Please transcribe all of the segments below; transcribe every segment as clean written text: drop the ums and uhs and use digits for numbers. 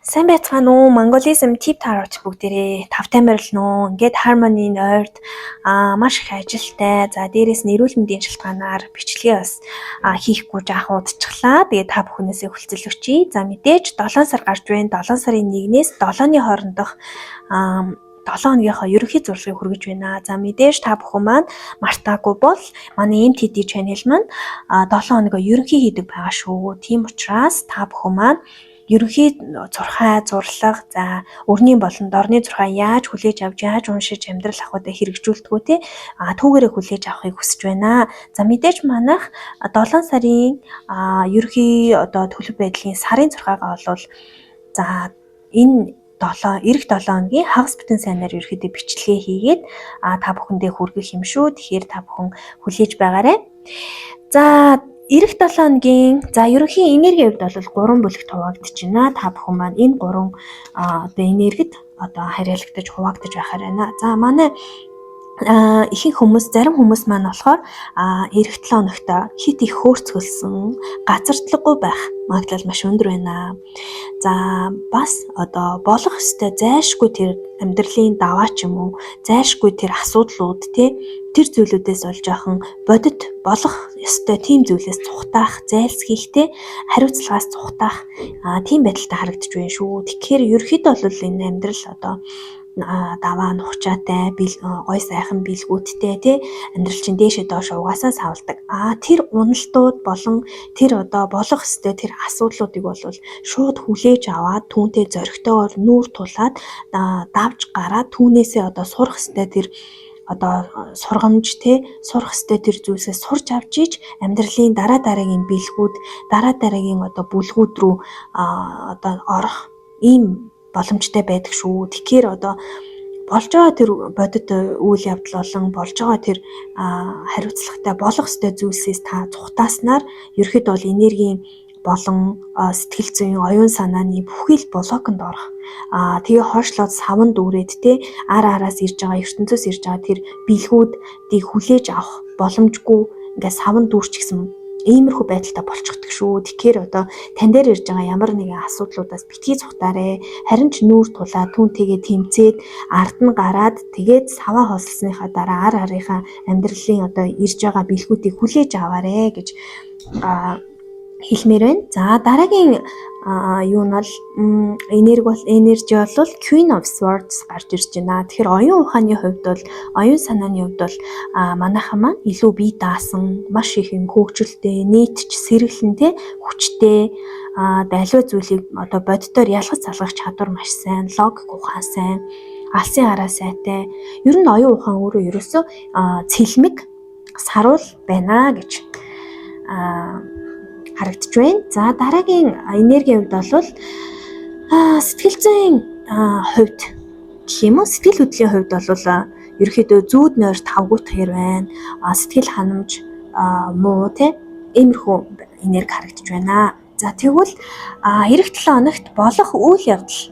Сайн байцгаана уу? Mongolism Tip Tarot бүгдээрээ тавтай морилно уу? Ингээд Harmony ойрд маш их ажилтай. За, дээрээс нь эрүүл мэндийн шалтгаанаар бичлэгээ бас хийхгүй жаахан удчихлаа. Тэгээд та бүхнээсээ хүлцэл өчье. За, мэдээж 7 сар гарч байна. 7 сарын 1-ээс 7-ны хоорондох 7 хоногийнхоо ерөнхий зурлагыг хүргэж байна. За, мэдээж та бүхэн маань мартаагүй бол манай MTD channel маань 7 хоногоо ерөнхий хийдэг байгаа шүү. Тийм учраас та бүхэн маань ерөнхий зурхай, зурлага, за, өрний болон дорны зурхай яаж хүлээж авч, яаж уншиж амьдрал ахуйдаа хэрэгжүүлдэг үү те, түүгээрээ хүлээж авахыг хүсэж байна. За, мэдээж манайх 7 сарын ерөнхий одоо төлөв байдлын сарын зурхайгаа болвол, за, энэ 7 ирэх 7 хоногийн хагас бүтэн сайнаар ерөнхийдөө бичлэгээ хийгээд та бүхэндээ хүргэх юм шүү. Тэгэхээр та бүхэн хүлээж байгаарай. За, ирэх 7 хоногийн, за, ерөнхий энергийн хувьд бол гурван бүлэгт хуваагдаж байна. Та бүхэн маань энэ гурван одоо энергид одоо харьяалагдаж, хуваагдаж байхаар байна. За, манай ихэнх хүмүүс, зарим хүмүүс маань болохоор ирэх 7 хоногт хэт их хөөрцгөлсөн, газардлаггүй байх магадлал маш өндөр байна. За, бас одоо болох ёстой зайлшгүй тэр амьдралын даваа ч юм уу, зайлшгүй тэр асуудлууд те, тэр зүйлүүдээс бол жоохон бодит болох ёстой тийм зүйлээс цухтаах, зайлсхийх те, хариуцлагаас цухтаах тийм байдалтай харагдаж байна шүү. Тэгэхээр ерөнхийдөө бол энэ амьдрал одоо даваа нухчаатай, гой сайхан бэлгүүдтэй тий, амьдрал чинь дээшээ доош угаасаа савладаг. Тэр уналтууд болон тэр одоо болох ёстой тэр асуудлуудыг бол шууд хүлээж аваад, түүнтэй зоригтойгоор нүүр тулаад, давж гараад, түүнээсээ одоо сурах ёстой тэр одоо сургамж те, сурах ёстой тэр зүйлсээ сурч авч иж амьдралын дараа дараагийн бэлгүүд, дараа дараагийн одоо бүлгүүд рүү одоо орох ийм боломжтой байдаг шүү. Тэгэхээр одоо болж байгаа тэр бодит үйл явдал болон болж байгаа тэр хариуцлагатай болох ёстой зүйлсээс та цухтааснаар ерөөхдөө бол энергийн болон сэтгэл зүйн, оюун санааны бүхий л блоконд орох. Тэгээ хойшлоод саван дүүрээд те, ар араас ирж байгаа, ертөнцөөс ирж байгаа тэр бэлгүүдийг хүлээж авах боломжгүй ингээд саван дүүрч гисэн иймэрхүү байдалтай болчихдог шүү. Тэгэхээр одоо тань дээр ирж байгаа ямар нэгэн асуудлуудаас битгий цухтаарэ. Харин ч нүүр тулаа түүнтэйгээ тэмцээд, ард нь гараад, тэгээд саваа хоосолсныхаа дараа ар арынхаа амьдралын одоо ирж байгаа бэлгүүдийг хүлээж аваарэ гэж хэлмээр байна. За, дараагийн юу нь бол энерги бол energy бол Queen of Swords гарч ирж байна. Тэгэхээр оюун ухааны хувьд бол, оюун санааны хувьд бол манайхан маань илүү бие даасан, маш их юм хөгжилтэй, нийтч сэргэлэн те, хүчтэй, аливаа зүйлийг одоо боддоор ялгаж салгах чадвар маш сайн, логик ухаан сайн, алсын хараа сайтай. Ер нь оюун ухаан өөрөө ерөөсөө цэлмэг саруул байна гэж харагдаж байна. За, дараагийн энергийн хувьд бол сэтгэл зүйн хувьд гэх юм уу, сэтгэл хөдлөлийн хувьд бол ерөнхийдөө зүүд нойр тавгуутахэр байна. Сэтгэл ханамж муу те, иймэрхүү энерги харагдаж байна. За, тэгвэл ирэх 7 хоногт болох үйл явдал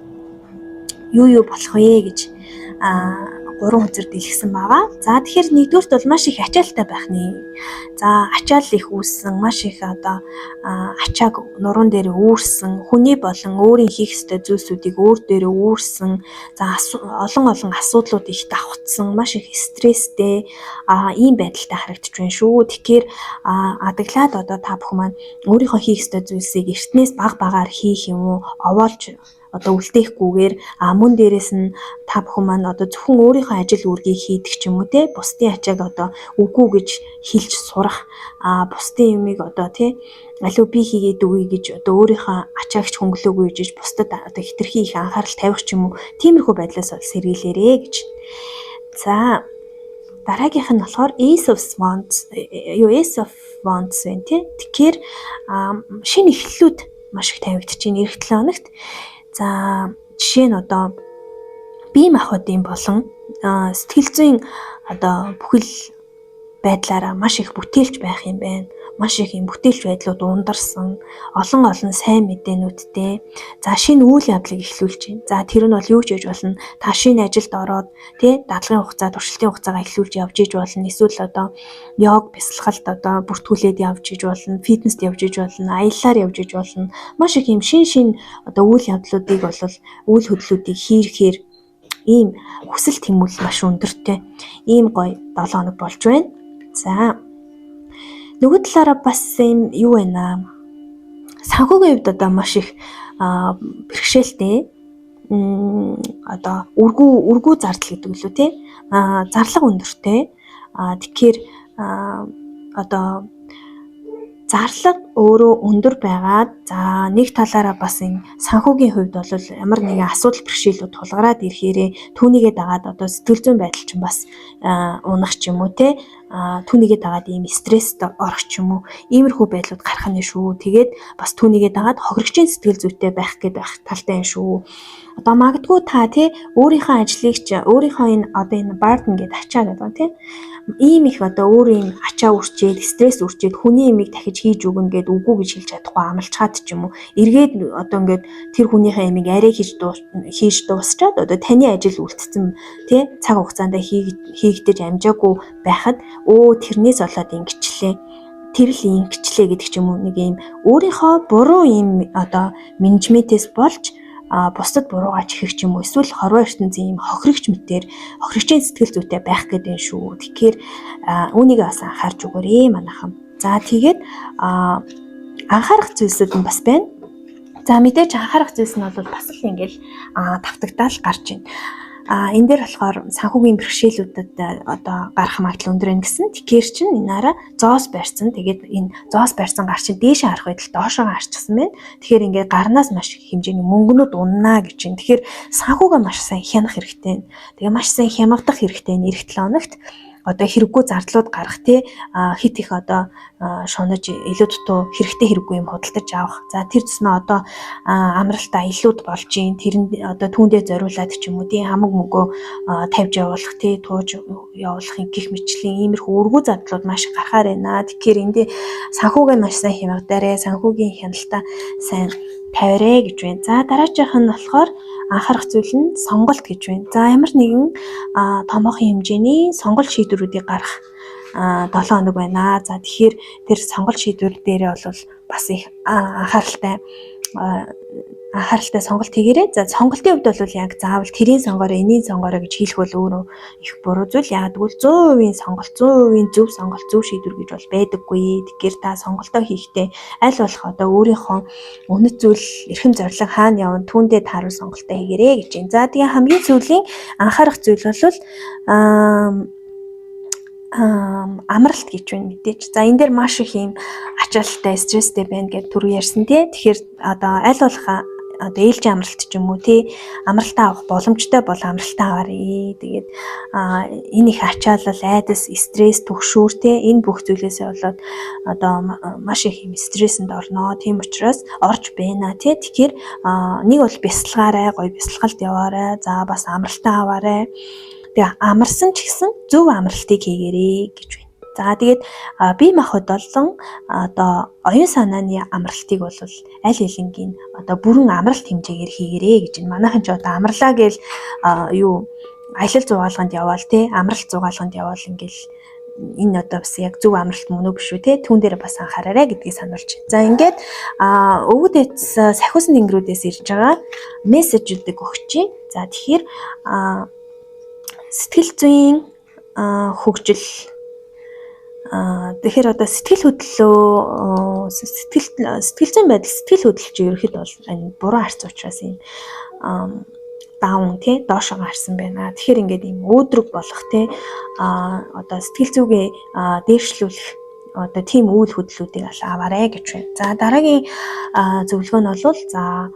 юу юу болох вэ гэж гурван хөзөр дэлгэсэн байгаа. За, тэгэхээр нэгдүгээрт бол маш их ачаалтай байх нэ. За, ачаал их үүссэн, маш их одоо ачааг нуруунд дээр үүрсэн, хүний болон өөрийн хийх ёстой зүйлсүүдийг өөр дээрээ үүрсэн, за, олон олон асуудлууд их давхцсан, маш их стресстэй ийм байдалтай харагдаж байна шүү. Тэгэхээр адаглаад одоо та бүхэн маань өөрийнхөө хийх ёстой зүйлсийг эртнээс баг багаар хийх юм уу, овоолж одоо үлдээхгүйгээр, мөн дээрээс нь та бүхэн маань одоо зөвхөн өөрийнхөө ажил үүргийг хийдэг ч юм уу те, бусдын ачааг одоо үгүй гэж хэлж сурах, бусдын юмыг одоо те, алив би хийгээд өгье гэж одоо өөрийнхөө ачаагч хөнгөлөөгүй гэж бусдад одоо хэтэрхий их анхаарал тавих ч юм уу, тиймэрхүү байдлаас бол сэргийлээрэ гэж. За, дараагийнх нь болохоор Ace of Wands, юу, Ace of Wands байна тий. Тэгэхээр шинэ эхлэлүүд маш их тавигдчих чинь ирэх 7 хоногт. За, жишээ нь одоо бие махбодын болон сэтгэл зүйн одоо бүхэл байдлаараа маш их бүтээлч байх юм байна. Маш их юм бүтээлч байдлууд ундарсан, олон олон сайн мэдээнүүдтэй. За, шинэ үйл явдлыг эхлүүлж байна. За, тэр нь бол юу ч хийж болно. Та шинэ ажилд ороод, тий, дадлагын хугацаа, туршилтын хугацаагаа эхлүүлж явж иж болно. Эсвэл одоо йог бясалгалд одоо бүртгүүлээд явж иж болно, фитнест явж иж болно, аяллаар явж иж болно. Маш их юм шин шин одоо үйл явдлуудыг бол үйл хөдлөлүүдийг хийхээр ийм хүсэл тэмүүлэл маш өндөртэй. Ийм гоё 7 хоног болж байна. За, нөгөө талаараа бас юм юу байна? Санхүүгийн хувьд одоо маш их бэрхшээлтэй, одоо үргүү зардал гэдэг лүү, тий, зарлага өндөртэй. Тэгэхээр одоо зарлага өөрөө өндөр байгаад, за, нэг талаараа бас энэ санхүүгийн хувьд бол ямар нэгэн асуудал бэрхшээлүүд тулгараад ирэхээрээ түүнийгээ дагаад одоо сэтгэл зүйн байдал чинь бас унах ч юм уу, те, түүнийгээ дагаад ийм стресст орох ч юм уу, иймэрхүү байдлууд гарах нь шүү. Тэгээд бас түүнийгээ дагаад хохирогчийн сэтгэл зүйтэй байх гээд байх талтай юм шүү. Одоо магадгүй та, тий, өөрийнхөө ажлыг ч өөрийнхөө энэ одоо энэ burden гэдэг, ачаа гэдэг тий, ийм их одоо өөр юм ачаа үрчээд, стресс үрчээд, хүний имийг дахиж хийж өгнө гэд үгүй гэж хэлж чадахгүй амлчхаад ч юм уу, эргээд одоо ингээд тэр хүнийхээ имийг арай хийж дуусчаад одоо таны ажил үлдсэн, тий, цаг хугацаанд хийгдэж амжаагүй байхад өө тэрнээс болоод ингэчлээ, тэр л ингэчлээ гэдэг ч юм уу, нэг юм өөрийнхөө буруу юм одоо менежментээс болж бусдад буруугаа чихэх ч юм уу, эсвэл хорвоо ертөнцийн юм хохирогч мэтэр хохирогчийн сэтгэл зүйтэй байх гэдэг юм шүү. Тэгэхээр үүнийг бас анхаарч өгөөрэй, манайхан. За, тэгээд анхаарах зүйлсүүд нь бас байна. За, мэдээж анхаарах зүйлс нь бол бас л ингээл тавтагдаал гарч байна. А энэ дээр болохоор санхүүгийн бэрхшээлүүдэд одоо гарах магадлал өндөр байна гэсэн. Тэгэхээр чин энаараа зоос барьсан. Тэгээд энэ зоос барьсан гар чинь дээшээ харах байтал доошоо харчихсан байна. Тэгэхээр ингээд гарнаас маш их хэмжээний мөнгөнүүд уннаа гэж байна. Тэгэхээр санхүүгээ маш сайн хянах хэрэгтэй. Тэгээ маш сайн хямгадах хэрэгтэй энэ 7 хоногт одоо хэрэггүй зардлууд гарах, тий, хит их одоо шунаж илүү дутуу хэрэгтэй хэрэггүй юм худалдаж авах. За, тэр тусмаа одоо амралт аяллууд болж гин, тэр нь одоо түүндээ зориулаад ч юм уу, тий, хамаг мөнгөө тавьж явуулах, тий, тууж явуулах гих мэтчлийн иймэрхүү өргүү зардлууд маш их гарахаар байна. Тэгэхээр эндээ санхүүгээ маш сайн хямгадаарэ, санхүүгийн хяналтаа сайн тавиарэ гэж байна. За, дараачих нь болохоор анхаарах зүйл нь сонголт гэж байна. За, ямар нэгэн томоохон хэмжээний сонголт шийдвэрүүдийг гаргах 7 хоног байна. За, тэгэхээр тэр сонголт шийдвэр дээрээ бол бас их анхааралтай сонголт хийгээрэй. За, сонголтын хувьд бол яг заавал тэрийн сонгоорой, энийн сонгоорой гэж хэлэх бол өөрөө их буруу зүйл. Яагаад гэвэл 100% сонголт, 100% зөв сонголт, зөв шийдвэр гэж бол байдаггүй. Тэгэхээр та сонголтоо хийхдээ аль болох одоо өөрийнхөө үнэт зүйл, эрхэм зорилго хаана явна, түүндээ тааруул сонголтоо хийгээрэй гэж байна. За, тэгээ хамгийн сүүлийн анхаарах зүйл бол амралт гэж байна мэдээж. За, энэ дээр маш их юм ачаалттай, стресстэй байна гэж түрүү ярьсан, тий. Тэгэхээр одоо аль болох одоо ээлжийн амралт ч юм уу, тий, амралтаа авах боломжтой бол амралтаа аваарэ. Тэгээд энэ их ачаалал, айдас, стресс, түгшүүр, тий, энэ бүх зүйлээсээ болоод одоо маш их юм стрессэнд орноо. Тийм учраас орж байна, тий. Тэгэхээр нэг бол бясалгаарай, гоё бясалгалд яваарай. За, бас амралтаа аваарай. Тэгээ амарсан ч гэсэн зөв амралтыг хийгээрэй гэж байна. За, тэгээд бие махбод болон одоо оюун санааны амралтыг бол аль хэлэнгийн одоо бүрэн амралт хэмжээгээр хийгээрэй гэж байна. Манайхан ч одоо амарлаа гээл юу аялал зугаалганд яваал, те, амралт зугаалганд яваал ингээл энэ одоо бас яг зөв амралт мөн үү, биш үү, те, түүн дээр бас анхаараарай гэдгийг сануулж байна. За, ингээд өвөг дээдс сахиусан тэнгэрүүдээс ирж байгаа мессежүүдийг өгч байна. За, тэгэхээр сэтгэл зүйн хөгжил, тэгэхээр одоо сэтгэл хөдлөлөө, сэтгэл зүйн байдал, сэтгэл хөдлөл чинь ерөнхийдөө бол энэ буруу харц учраас юм down, тий, доошоо гарсан байна. Тэгэхээр ингээд ийм өөдрөг болох, тий, одоо сэтгэл зүгээ дээшлүүлэх одоо тийм үйл хөдлөлүүдийг аваарэ гэж байна. За, дараагийн зөвлөгөө нь бол, за,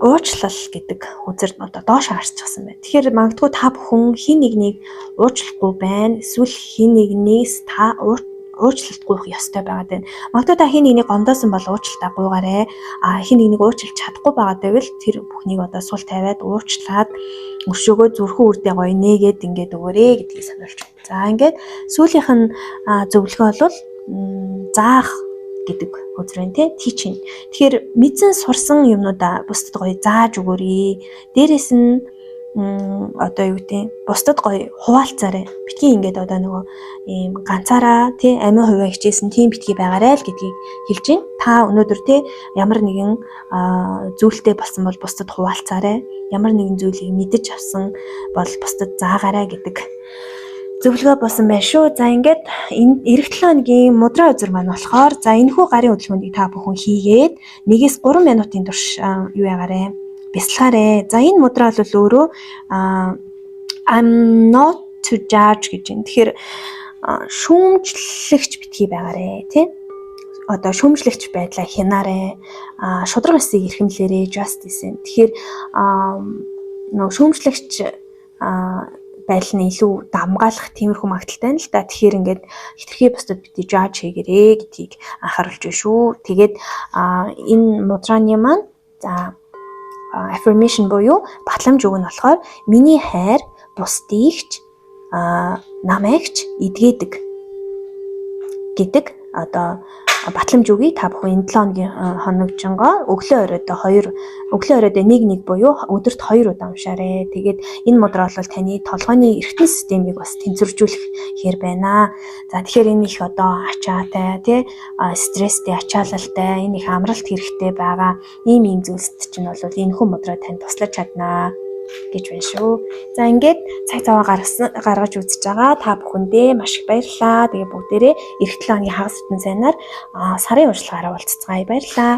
уучлал гэдэг үзэр одоо доош харчихсан байна. Тэгэхээр магадгүй та бүхэн хэн нэгнийг уучлахгүй байна. Эсвэл хэн нэгнээс та уучлалт гуйх ёстой байгаад байна. Магадгүй та хэн нэгнийг гомдоосон бол уучлалтаа гуйгаарай. А хэн нэгнийг уучлах чадахгүй байгаад байвал тэр бүхнийг одоо сул тавиад уучлаад өшөөгөө зүрхэн үрдээ гоё нээгээд ингээд өгөөрэй гэдгийг сануулж байна. За, ингээд сүүлийнх нь зөвлөгөө бол заах гэдэг үзэр байна, те, teaching. Тэгэхээр мэдсэн сурсан юмнуудаа бусдад гоё зааж өгөөрэй. Дээрээс нь одоо юу гэдэг, бусдад гоё хуваалцаарай. Битгий ингээд одоо нөгөө ийм ганцаараа, тий, амин хувиа хичээсэн тийм битгий байгаарай л гэдгийг хэлж байна. Та өнөөдөр, тий, ямар нэгэн зүйлтэй болсон бол бусдад хуваалцаарай. Ямар нэгэн зүйлийг мэдэж авсан бол бусдад заагаарай гэдэг зөвлөгөө болсон байна шүү. За, ингээд энэ ирэх 7 хоногийн мудраа үзэр маань болохоор, за, энэхүү гарын хөдөлгөөнийг та бүхэн хийгээд 1-ээс 3 минутын турш юу ягаарэ, бясалгаарэ. За, энэ мудраа бол өөрөө "I'm not to judge" гэж байна. Тэгэхээр шүүмжлэгч битгий байгаарэ, тий? Одоо шүүмжлэгч байдлаа хянаарэ. Шударга ёсыг эрхэмлээрэй, justice. Тэгэхээр нөгөө шүүмжлэгч байдал нь илүү давамгайлах тиймэрхүү магадлалтай нь л да. Тэгэхээр ингээд хэтэрхий бусдад битгий judge хийгэрээ гэдгийг анхааруулж байна шүү. Тэгээд энэ мудрааны маань, за, affirmation буюу батламж үг нь болохоор "Миний хайр бусдыг ч намайг ч эдгээдэг" гэдэг одоо батламж үгийг та бүхэн энэ 7 хоногийн хоногжингоо өглөө оройдоо хоёр, өглөө оройдоо нэг нэг буюу өдөрт хоёр удаа уншаарэ. Тэгээд энэ мудраа бол таны толгойн эргэтэн системийг бас тэнцвэржүүлэх хэр байна. За, тэгэхээр энэ их одоо ачаатай, тий, стресстэй, ачаалалтай, энэ их амралт хэрэгтэй байгаа ийм ийм зүйлсд чинь бол энэхүү мудраа танд туслаж чаднаа гэж байна шүү. За, ингээд цаг зав гаргасан гаргаж үзэж байгаа та бүхэндээ маш их баярлалаа. Тэгээ бүгдээрээ ирэх 7 хоногийн хагас бүтэн сайнаар сарын уучлалгаараа уулзацгаая. Баярлалаа.